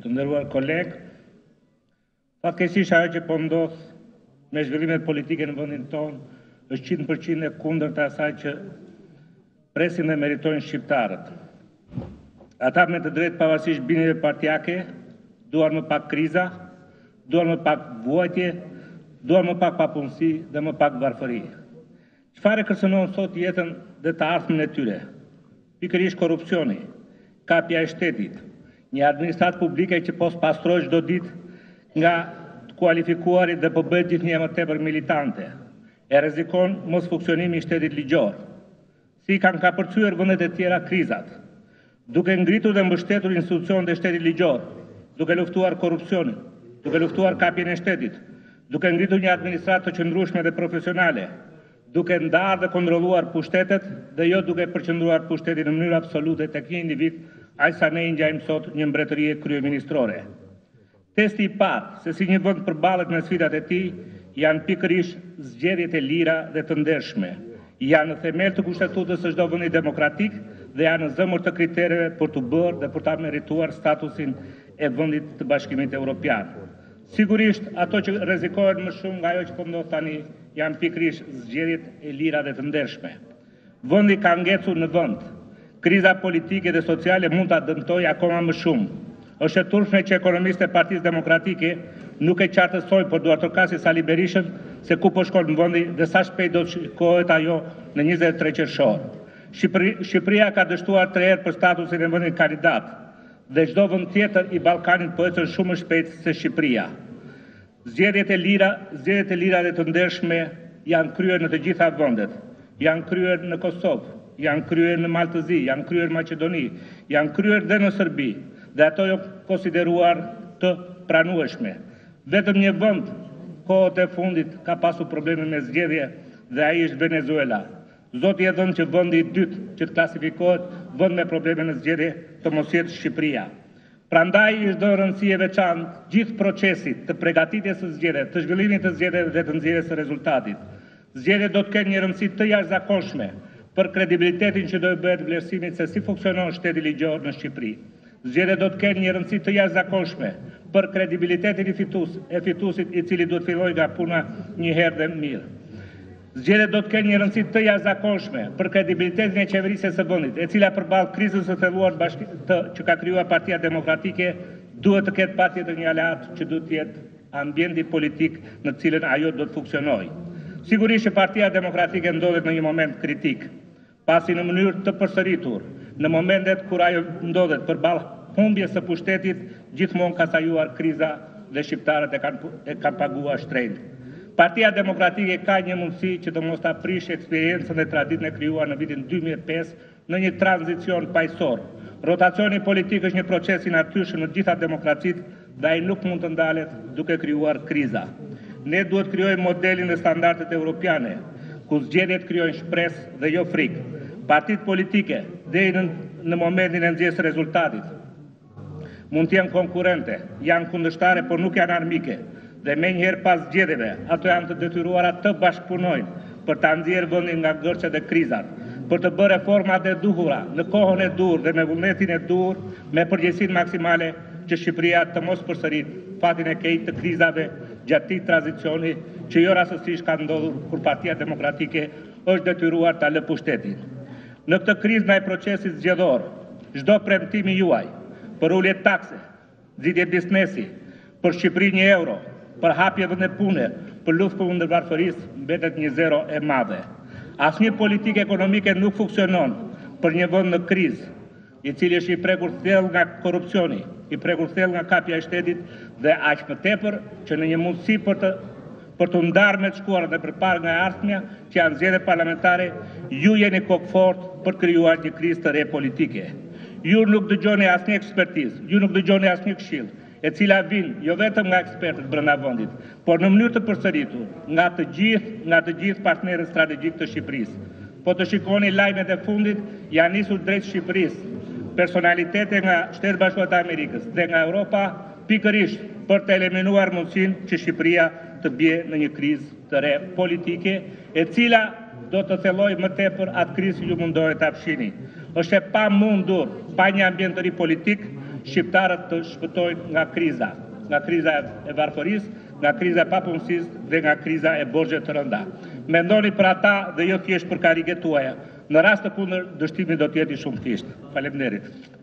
Të nderuar kolegë, fatkeqësisht ajo që po ndodh me zhvillimet politike në vendin tonë është 100% e kundërta e asaj që presin dhe meritojnë shqiptarët. Ata me të drejtë pavarësisht bindjeve partiake, duan më pak kriza, duan më pak vuajtje, duan më pak papunësi dhe më pak varfëri. Çfarë e kërcënon sot jetën dhe të ardhmen e tyre? Pikërisht korrupsioni, kapja e shtetit, një administratë publike që po spastrohet çdo ditë nga të kualifikuarit dhe po bëhet gjithnjë e më tepër militante. E rrezikon mosfunksionimi i shtetit ligjor. Si i kanë kapërcyer vendet e tjera krizat, duke ngritur dhe mbështetur institucionet e shtetit ligjor, duke luftuar korrupsionin, duke luftuar kapjen e shtetit, duke ngritur një administratë të qëndrueshme dhe profesionale, duke ndarë dhe kontrolluar pushtetet dhe jo duke përqendruar pushtetin në mënyrë absolute tek një individ, aq sa ne i ngjajmë sot një mbretërie kryeministrore. Testi i parë se si një vend përballet me sfidat e tij janë pikërisht zgjedhjet e lira dhe të ndershme. Janë në themel të kushtetutës së çdo vendi demokratik dhe janë në zemër të kritereve për t'u bërë dhe për ta merituar statusin e vendit të Bashkimit Evropian. Sigurisht, ato që rrezikohen më shumë nga ajo që po ndodh tani janë pikërisht zgjedhjet e lira dhe të ndershme. Vendi ka ngecur në vend. Kriza politike dhe sociale mund ta dëmtojë akoma më shumë. Është e turpshme që ekonomistët e Partisë Demokratike nuk e qartësojnë, por duartrokasin Sali Berishën se ku po shkon vendi dhe sa shpejt do të shikohet ajo në 23 qershor. Shqipëria ka dështuar tre herë për statusin e vendit kandidat dhe çdo vend tjetër i Ballkanit po ecën shumë më shpejt se Shqipëria. Zgjedhjet e lira, zgjedhjet e lira dhe të ndershme janë kryer në të gjitha vendet. Janë kryer në Kosovë, janë kryer në Mal të Zi, janë kryer në Maqedoni, janë kryer dhe në Serbi dhe ato janë konsideruar të pranueshme. Vetëm një vend kohët e fundit ka pasur probleme me zgjedhje dhe ai është Venezuela. Zoti e dhëntë që vendi i dytë që të klasifikohet vend me probleme në zgjedhje të mos jetë Shqipëria. Prandaj i është dhënë rëndësi e veçantë gjithë procesit të pregatitjes së zgjedhjeve, të zhvillimit të zgjedhjeve dhe të nxjerrjes së rezultatit. Zgjedhjet do të kenë një rëndësi të jashtëzakonshme për kredibilitetin që do i bëhet vlerësimit se si funksionon shteti ligjor në Shqipëri. Zgjedhjet do të kenë një rëndësi të jashtëzakonshme për kredibilitetin e fitues, e fituesit i cili duhet të fillojë nga puna një herë dhe mirë. Zgjedhjet do të kenë një rëndësi të jashtëzakonshme për kredibilitetin e qeverisjes së vendit, e cila përballë krizës së thelluar të, që ka krijuar Partia Demokratike, duhet të ketë patjetër një aleat që duhet të jetë ambienti politik në të cilën ajo do të funksionojë. Sigurisht që Partia Demokratike ndodhet në një moment kritik, pasi në mënyrë të përsëritur, në momentet kur ajo ndodhet përballë humbjes së pushtetit, gjithmonë ka sajuar kriza dhe shqiptarët e kanë e kanë paguar shtrenjtë. Partia Demokratike ka një mundësi që të mos ta prishë eksperiencën dhe traditën e krijuar në vitin 2005 në një tranzicion paqësor. Rotacioni politik është një proces i natyrshëm në të gjitha demokracitë dhe ai nuk mund të ndalet duke krijuar kriza. Ne duhet të krijojmë modelin dhe standardet europiane, ku zgjedhjet krijojnë shpresë dhe jo frikë. Partitë politike deri në, në momentin e nxjerrjes së rezultatit mund të jenë konkurrente, janë kundërshtare, por nuk janë armike. Dhe menjëherë pas zgjedhjeve, ato janë të detyruara të bashkëpunojnë për ta nxjerrë vendin nga ngërçet dhe krizat, për të bërë reformat e duhura në kohën e duhur dhe me vullnetin e duhur, me përgjegjësinë maksimale që Shqipëria të mos përsërit fatin e keq të krizave gjatë këtij tranzicioni që jo rastësisht ka ndodhur kur Partia Demokratike është detyruar ta lë pushtetin. Në këtë krizë ndaj procesit zgjedhor, çdo premtim i juaj për ulje takse, nxitje biznesi, për Shqipërinë një euro, për hapje vende pune, për luftë kundër varfërisë, mbetet një zero e madhe. Asnjë politikë ekonomike nuk funksionon për një vend në krizë, i cili është i prekur thellë nga korrupsioni, i prekur thellë nga kapja e shtetit dhe aq më tepër që në një mundësi për të për t'u ndarë me të shkuarën dhe për parë nga e ardhmja, që janë zgjedhjet parlamentare, ju jeni kokëfort për të krijuar një krizë të re politike. Ju nuk dëgjoni asnjë ekspertizë, ju nuk dëgjoni asnjë këshillë, e cila vjen jo vetëm nga ekspertët brenda vendit, por në mënyrë të përsëritur nga të gjithë, nga të gjithë partnerët strategjikë të Shqipërisë. Po të shikoni lajmet e fundit, janë nisur drejt Shqipërisë personalitete nga Shtetet e Bashkuara të Amerikës dhe nga Europa, pikërisht për të eliminuar mundësinë që Shqipëria të bie në një krizë të re politike, e cila do të thellojë më tepër atë krizë që ju mundoheni ta fshini. Është e pamundur pa një ambient të ri politik shqiptarët të shpëtojnë nga kriza, nga kriza e varfërisë, nga kriza e papunësisë dhe nga kriza e borxheve të rënda. Mendoni për ata dhe jo thjesht për karriget tuaja. Në rast të kundërt, dështimi do të jetë i shumëfishtë. Faleminderit!